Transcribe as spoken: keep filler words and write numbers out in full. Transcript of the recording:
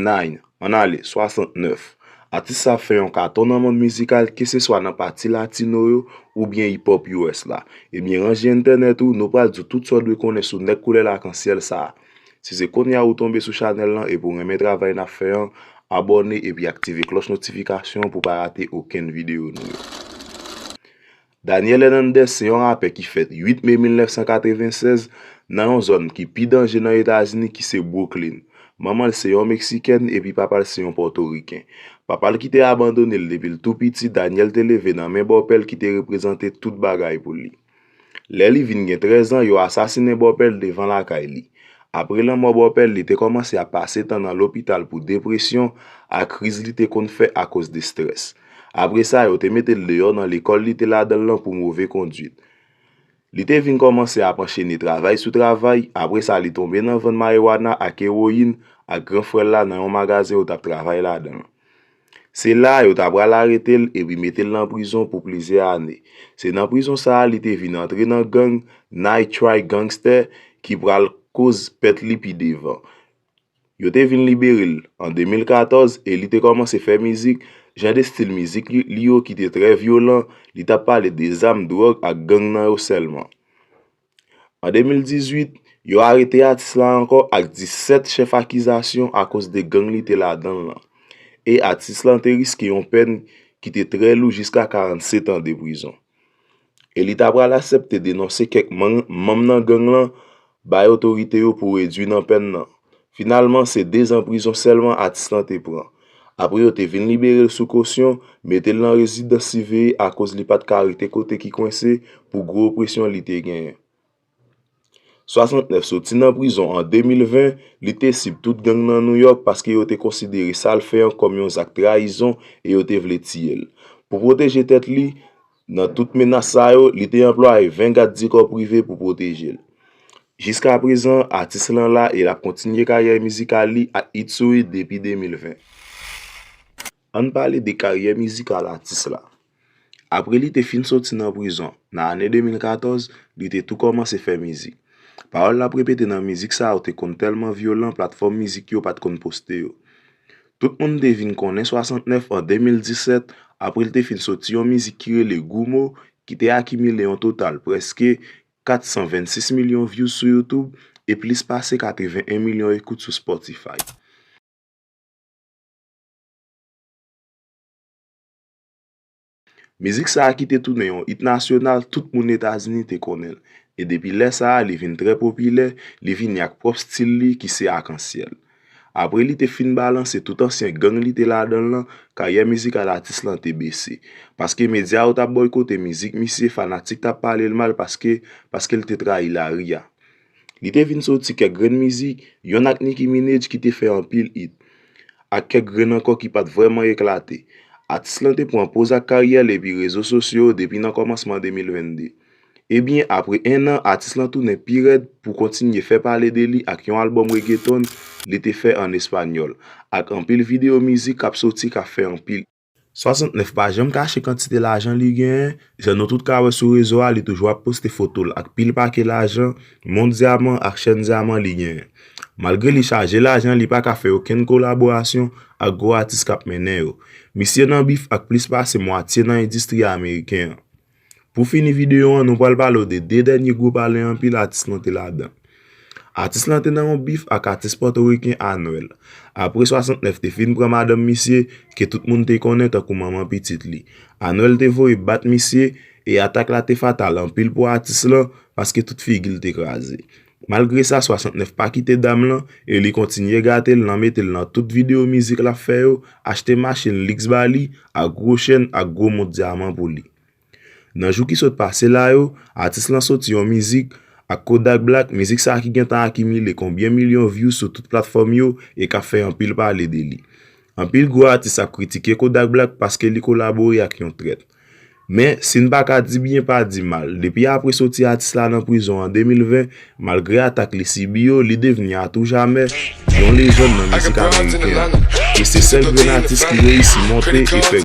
Nine, ann ale, swasantnèf. Atis sa ap fè yon katon nan mond mizikal, keseswa nan pati latino yo oubyen hip hop U S la. Ebyen, ranje entènèt ou, nou pral di w tout sa w dwe konnen sou nèg koulè lakansyèl sa a. Si se kounye a ou tonbe sou chanèl lan epi w renmen travay n ap fè an, abòne epi aktive klòch notifikasyon pou w pa rate okenn videyo nou yo. Daniel Hernandez se yon rapè ki fèt uit me mil nèf san katreven sèz nan yon zòn ki pi danje nan Etazini ki se Brooklyn. Manman l se yon Meksikèn epi papa l se yon Pòtoriken. Papa l ki te abandone l depi l tou piti, Daniel te leve nan men bòpè l ki te reprezante tout bagay pou li. Lè li vin gen trèz an, yo asasinen bòpè l devan lakay li. Apre lanmò bòpè l, li te kòmanse ap pase tan nan lopital pou depresyon ak kriz li te konn fè akoz de estrès. Apre sa, yo te mete l deyò nan lekòl li te ladan l lan pou move kondwit. Li te vin kòmanse ap anchene travay sou travay, apre sa li tonbe nan vann mariwana ak ewoyin ak gran frè l la nan yon magazen yo t ap travay ladan l. Se la a yo ta pral arete l epi mete l nan prizon pou plizyè ane. Se nan prizon sa a li te vin antre nan gang Night Try Gangster ki pral koz pèt li pi devan. Yo te vin libere l an de mil katòz e li te kòmanse fè mizik, jan de estil mizik li, li yo ki te trè vyolan, li t ap pale de zam, dwòg ak gang nan yo sèlman. An de mil dizuit, yo arete atis la ankò ak disèt chèf akizasyon akoz de gang li te ladan l lan. E atis lan te riske yon pèn ki te trè lou jiska karannsetan de prizon. E li ta pral aksepte denonse kèk manm, manm nan gang lan bay otorite yo pou redui nan pèn nan. Finalman, se dezan prizon sèlman atis lan te pran. Apre yo te vin libere l sou kosyon, mete l nan rezidans siveye akoz li pa t ka rete kote ki kwense pou gwo opresyon li te genyen. Swasantnèf soti nan prizon an de mil ven, li te sib tout gang nan Nouyòk paske yo te konsidere sa l fè an kòm yon zak trayizon e yo te vle tiye l. Pou pwoteje tèt li nan tout menas sa yo, li te anplwaye ven gad di kò prive pou pwoteje l. Jiska prezan, atis lan la e l ap kontinye karyè mizikal li ak It Sou It depi de mil ven. Ann pale de karyè mizikal atis la. Apre li te fin soti nan prizon, nan ane de mil katòz, li te tou kòmanse fè mizik. Pawòl l ap repete nan mizik sa yo te konn tèlman vyolan, platfòm mizik yo pa t konn poste yo. Tout moun te vin konnen Swasantnèf an de mil disèt, apre l te fin soti yon mizik ki rele Goumo, ki te akimile yon total prèske kat san vennsis milyon views sou YouTube e plis pase katreven en milyon ekout sou Spotify. Mizik sa a ki te tounen yon it nasyonal, tout moun Etazini te konnen l. E depi lè sa a, li vin trè popilè, li vini ak pwòp stil li ki se akansyèl. Apre li te fin balanse tout ansyen gang li te ladan l lan, karyè mizikal atis lan te bese. Paske medya yo t ap bòykote mizik misye, fanatik t ap pale l mal paske, paske l te trayi lari a. Li te vin soti kèk grenn mizik, yonn ak Nicki Minaj ki te fè anpil it, ak kèk grenn ankò ki pa t vrèman eklate. Atis lan te pran poz ak karyè l epi rezo sosyo yo depi nan kòmansman de mil vennde. Ebyen, apre en an, atis lan tounen pi rèd pou kontinye fè pale de li ak yon albòm reggaeton li te fè an espanyòl, ak anpil videyo mizik k ap soti k ap fè anpil. Swasantnèf pa janm kache kantite lajan li genyen, jan nou tout ka wè sou rezo a, li toujou ap poste foto l ak pil pake lajan, mont dyaman ak chèn dyaman li genyen. Malgre li chaje lajan, li pa ka fè okenn kolaborasyon ak gwo atis k ap mennen yo. Misye nan bif ak plis pase mwatye nan endistri ameriken an. Pou fini videyo an, nou pral pale w de de dènye gwo pale anpil atis lan te ladan. Atis lan te nan yon bif ak atis pòtoriken Anuel. Apre Swasantnèf te fin pran madanm misye, ke tout moun te konnen tankou manman pitit li. Anuel te voye bat misye, e atak la te fatal anpil pou atis lan, paske tout figi l te kraze. Malgre sa, Swasantnèf pa kite dam lan, e li kontinye gate l nan mete l nan tout videyo mizik l ap fè yo, achte machin liks ba li, ak gwo chèn, ak gwo mont dyaman pou li. Nan jou ki sot pase la yo, atis lan soti yon mizik ak Kodak Black, mizik sa ki gentan akimile konbyen milyon views sou tout platfòm yo e k ap fè anpil pale de li. Anpil gwo atis ap kritike Kodak Black paske li kolabore ak yon trèt. Men, si n pa ka di byen, pa di mal, depi apre soti atis la nan prizon an de mil ven, malgre atak li sibi yo, li devni atoujamè yon lejann nan mizik ameriken an. E se sèl grenn atis ki reyisi monte e fè